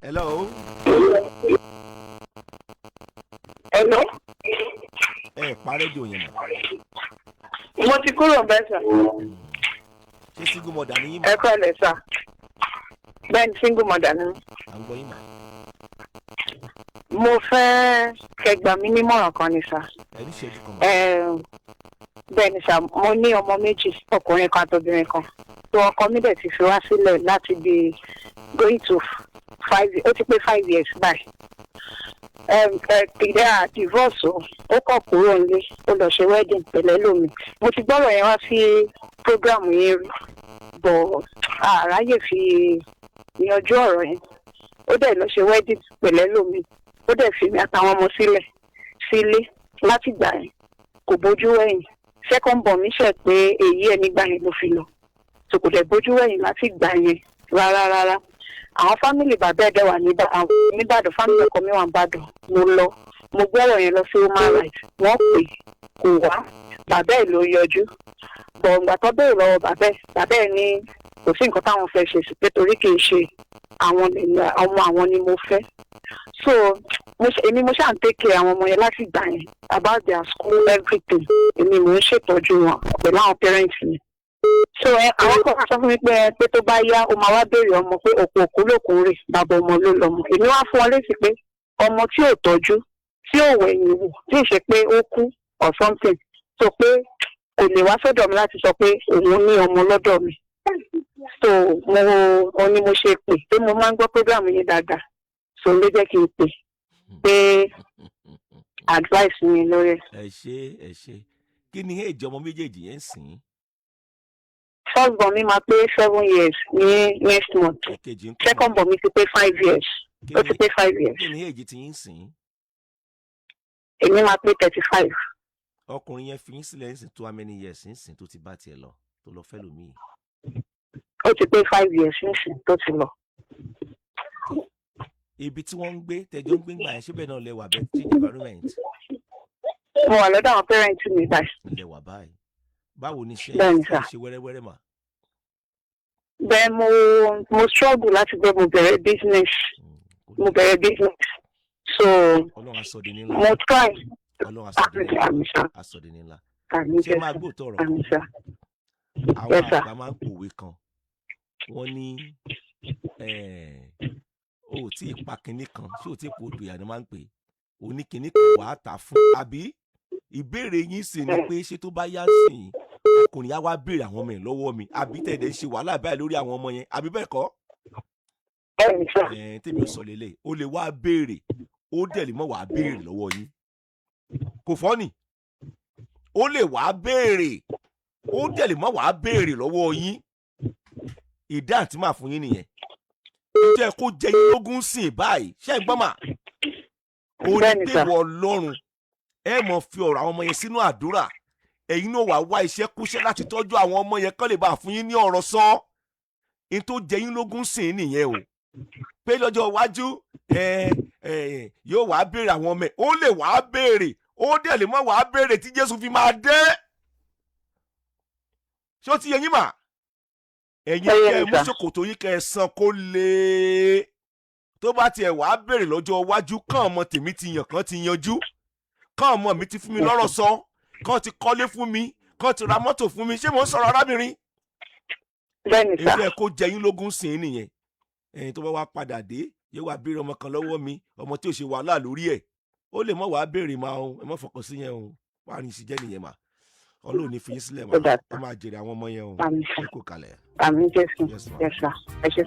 Hello. Hello. Ẹ pa rédíò yẹn mọ́. Mo ti kúrò bẹ́ẹ̀ sà. Ṣé single mother ni yín mà? Ẹ kọ́ ẹ̀ sà. Bẹ́ẹ̀ ni, single mother ni mí. À ń gbọ́ yín mà. Mo fẹ́ kẹ́ gbà mí nímọ̀ràn kan ni sà. Ẹ ní ìṣẹ́jú kan mà. Bẹ́ẹ̀ ni sà, mo ní ọmọ méjì, ọkùnrin kan àtobìnrin kan. Tó ọkọ mi dẹ̀ ti fi wá sílẹ̀ láti bí going to 5, ó ti pé 5 years báyìí. Ìdá divorce o, ó kọ̀ kúrò nílé, ó lọ ṣe wedding pẹ̀lẹ́ lómi. Mo ti gbọ́rọ̀ yẹn wá sí program yẹn rí, but àráyè fi yanjú ọ̀rọ̀ yẹn. Ó dẹ̀ lọ ṣe wedding pẹ̀lẹ́ lómi, ó dẹ̀ fi mi àtàwọn ọmọ sílẹ̀ sílé. Láti gbà yẹn, kò bójú wẹ̀yìn. Second born mi ṣe pé èyí ẹ̀ nígbà yẹn ló fi lọ, so kò dẹ̀ bójú wẹ̀yìn láti gbà yẹn rárá rárá. Àwọn family bàbá ẹ̀ dẹ̀ wà nìbàdàn, family ọkọ mi wà nìbàdàn. Mo lọ, mo gbé ọ̀rọ̀ yẹn lọ sí human rights, wọ́n pè kò wá, bàbá ẹ̀ ló yọjú bọ̀. Ìgbà tó béèrè lọ́wọ́ bàbá ẹ̀, bàbá ẹ̀ ní kò sí nǹkan táwọn fẹ́ ṣe sí, pé torí kì í ṣe àwọn lèmi, ọmọ àwọn ni mo fẹ́. So èmi mo ṣáà ń take care àwọn ọmọ yẹn láti gbà yẹn, about their school, everything, èmi mò ń ṣètọ́jú wọn pẹ̀lú àwọn parents mi. So ẹ àwọn kan wá sọ fún mi pé tó bá yá, ó máa wá béèrè ọmọ, pé òkú òkú lòkùn rè, bàbá ọmọ ló lọmọ. Èmi wá fún wọn létí pé ọmọ tí ò tọ́jú, tí ò wẹ̀yìn wò, tí ì ṣe pé ó kú or something, so pé kò lè wá sọ́dọ̀ mi láti sọ pé òun ní ọmọ lọ́dọ̀ mi. So mo ò ní mo ṣe pè pé mo máa ń gbọ́ program yẹn dáadáa, so ló jẹ́ kí n pè pé advice mi lórí ẹ̀. Ẹ ṣe, ẹ ṣe. Kí ni èjì ọmọ méjèèjì yẹn ń sìn? First born mi máa pé 7 years ní next month. Èkejì ń kọ́? Second born mi ti pé 5 years, ó ti pé 5 years. Kí ni èjì tí yín ń sìn? Èmi máa pé 35. Ọkùnrin yẹn fi yín sílẹ̀ ń sìn tó how many years ń sìn tó ti bá tiẹ̀ lọ, tó lọ fẹ́ lòmíì? Ó ti pé 5 years nísìn tó ti lọ. Ibi tí wọ́n ń gbé, tẹjọ́ ń gbé ńgbà yẹn, síbẹ̀ náà lẹ wà bẹ́ẹ̀, change environment? Mo wà lọ́dọ̀ àwọn parents mi báyìí. Lẹ wà báyìí. Báwo ni iṣẹ́? Bẹ́ẹ̀ni, ṣe sir. Ṣe wẹ́rẹ́wẹ́rẹ́ mà? Bẹ́ẹ̀, mo struggle láti gbé, mo bẹ̀rẹ̀ business. Kò Mo bẹ̀rẹ̀ business, so Ọlọ́run á sọ di ní ńlá. mo try. Ọlọ́run á sọ di ní ńlá. Àmín sà. Á sọ di ní ńlá. Àmín. Ṣé máa Jésù. gbóòótọ́ ọ̀rọ̀? Àmín sà. Àwọn Yes, sir. àgbà máa ń pòwe kan, wọ́n ní o ò tí ì pa kinní kan, ṣé o tí ì po odò ìyá ni máa ń pè oní kinní kan wàá tà fún, àbí? Ìbéèrè yín sì ni pé ṣé tó bá yá sí i, ọkùnrin á wá béèrè àwọn ọmọ yẹn lọ́wọ́ mi, àbí tẹ̀lé ń ṣe wàhálà báyìí lórí àwọn ọmọ yẹn, àbí bẹ́ẹ̀ kọ́? Bẹ́ẹ̀ni sà. Tèmi ò sọ lélẹ̀, ó lè wá béèrè, ó dẹ̀ lè mọ̀ wá béèrè lọ́wọ́ yín. Kò fọ́nì, ó lè wá béèrè, ó dẹ̀ lè mọ̀ wá béèrè lọ́wọ́ yín. Ìdá àti máa fún yín nìyẹn jẹ́ kó jẹ yín lógún sìn báyìí. Ṣé ń gbọ́ mà? Ó ní Bẹ́ẹ̀ni, pé sà. wọ Ọlọ́run, ẹ mọ̀ fi ọ̀rọ̀ àwọn ọmọ yẹn sínú àdúrà. Ẹ̀yin náà wàá wá iṣẹ́ kúṣẹ́ láti tọ́jú àwọn ọmọ yẹn kán lè bá fún yín ní ọ̀rọ̀ sọ. In tó jẹ yín lógún sìn nìyẹn o, pé lọ́jọ́ iwájú ẹ ẹ yóò wá béèrè àwọn ọmọ ẹ̀. Ó lè wá béèrè, ó dẹ̀ lè mọ̀ wá béèrè tí Jésù fi máa dé. Ṣé ó ti yẹ yín mà? Ẹ̀yin Ó yé kẹ́ ẹ mi, mú sà. ṣòkòtò yín, kẹ́ ẹ san kó lè tó bá tiẹ̀ wá béèrè lọ́jọ́ iwájú, kàn ọmọ tèmi ti yàn, kàn ti yanjú, kàn ọmọ mi ti fún mi lọ́rọ̀ sọ, kàn ti kọ́lé fún mi, kàn ti ra mọ́tò fún mi. Ṣé mò ń sọ̀rọ̀, arábìnrin? Bẹ́ẹ̀ni sà. Èyí ẹ kó jẹ yín lógún sìn ín nìyẹn. Ẹ̀yin tó bá wá padà dé, yóò wá béèrè ọmọ kan lọ́wọ́ mi, ọmọ tí ò ṣe wàhálà lórí ẹ̀, ó lè mọ̀ wá béèrè máa o. Ẹ má fọkàn sí yẹn o. Wàá rìn sí jẹ́ nìyẹn mà. Ọlọ́run ní fi yín sílẹ̀ mà. Ó dà. Ẹ máa jèrè àwọn ọmọ yẹn o. Àmín sà. Ẹ kò kalẹ̀. Àmín Jésù. Yes, ma'am. Yes sà, ẹ ṣé.